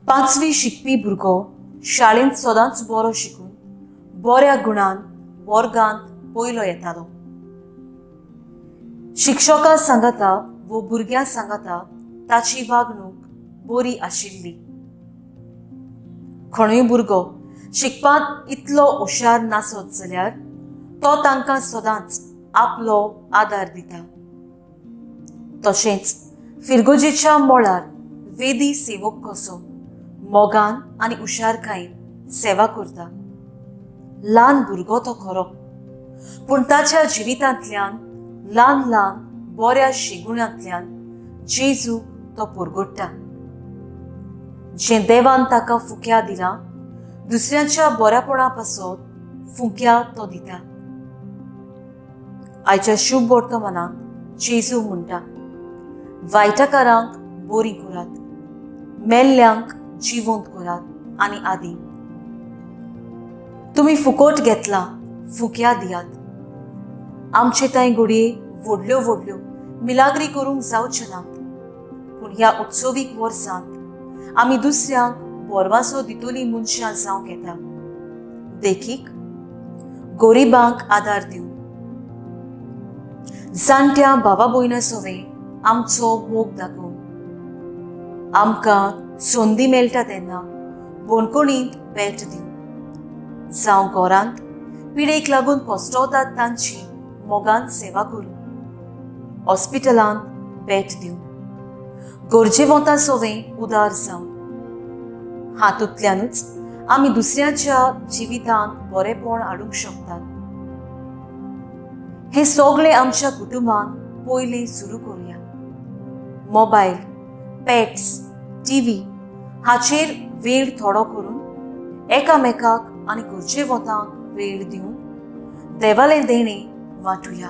पांचवी शिकपी भुरगो शाळेंत सदांच बरो शिकून बऱ्या गुणान वर्गांत पयलो येतालो. शिक्षकां सांगाता वो भुरग्यां सांगाता ताची वागणूक बरी आशिल्ली. खणूय भुरगो शिकपांत इतलो हुशार नासत जाल्यार तो तांकां सदांच आपलो आदार दिता. तशेंच फिरगोजेच्या मळार वेदी सेवक कसो मोगान आनी हुशारकायेन सेवा करता. ल्हान भुरगो तो खरो, पूण ताच्या जिवितांतल्यान ल्हान ल्हान बऱ्या शिगुणांतल्यान जेजू तो परगट्टा. जें देवान ताका फुक्या दिलां दुसऱ्यांच्या बऱ्यापणा पासत फुक्या तो दिता. आयच्या शुभ वर्तमानांत जेजू म्हणटा, वायटकारांक बरी करात, मेल्ल्यांक जिवंत करात आनी आदी. तुमी फुकोट घेतला, फुक्या दियात. आमचे थंय घडये व्हडल्यो व्हडल्यो मिलाग्री करूंक जावचे नात, पूण ह्या उत्सवीक वर्सांत आमी दुसऱ्यांक बोरवासो दितली मनशां जावंक येता. देखीक, गरिबांक आदार दिवन, जाणट्या भावा भयणां सवें आमचो मोग दाखोवन, आमकां संदी मेळटा तेन्ना बणकणींत भेट दिवन, जावं घरांत पिडेक लागून कश्टवतात तांची मोगान सेवा करून, हॉस्पिटलांत भेट दिवन, गरजेवंता सवें उदार जावन. हातूंतल्यानूच आमी दुसऱ्याच्या जिवितांत बरेपण हाडूंक शकतात. हें सगळें आमच्या कुटुंबान पयलीं सुरू करुया. मोबायल, पेट्स, टीव्ही हाचेर वेळ थोडो करून एकामेकाक आनी गरजेवंतांक वेळ दिवन देवालें देणें वांटुया.